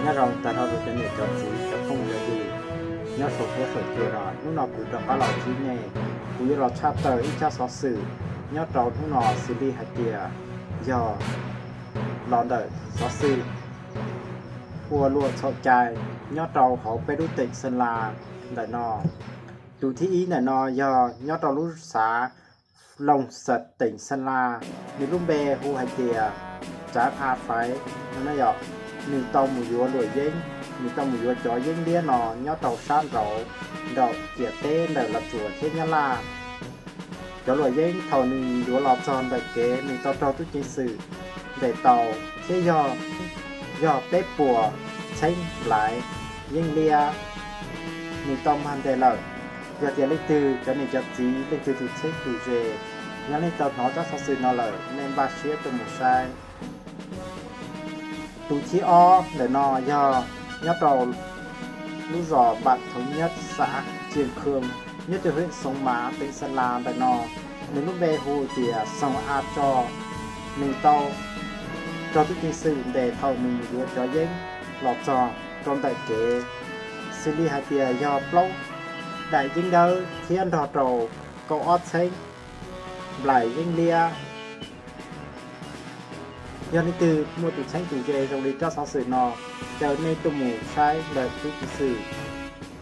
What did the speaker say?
Nyob zoo tag nrho rau cov niam cov txiv cov phooj ywg nyob saum huab saum cua no, hnub no kuv rov qab los ntsib nej. Kuv yuav los tshaj tawm ib tsab xov xwm nyob rau hnub no xws li hais tias yog los ntawm xov xwm ua luam txhaum cai nyob rau hauv peb lub teem Xeeb Las ntawm no. Tus thib ib ntawm no yog nyob rau lub xav Looj Xeeb teem Xeeb Las, nws lub npe hu hais tias Tsav A Faiv no yom. Nws tau mus yuav luam yeeb, nws tau mus yuav cov yeeb liab no nyob rau sab nraud, nraum ciam teb ntawm Los Tsuas thiab Nyab Laj. Cov luam yeeb thaum nws yuav los txog ntawm kev nws tau raug tub ceev xwm ntes tau thiab yog, yog peb puas txheeb nplais yeeb liab nws tau mag ntes lawm. Yog tias leej twg cov niam cov txiv leej twg tus txheeb tus ze, yog nej tau hnov tsab xov xwm no lawm nej npaj siab tuaj mus saib. Tus thib ob ntawm no yog nyob rau lub zos Npam Thoov Nyab xav Tsiaj Khoo nyob rau hwj Xoov Mav teem Xeeb Las ntawm no. Nws lub npe hu tias Xoog A Tso. Nws tau raug tub ceev xwm ntes thaum nws mus yuav cov yeeb los txog rau ntawm kev, xws li hais tias yog plaub daim yeeb dawb thiab nrog rau kaum ob txheeb nplais yeeb liab. Yog leej twg muaj tus txheeb tus ze zoo li tsab xov xwm no, caw nej tuaj mus saib ntawm tub ceev xwm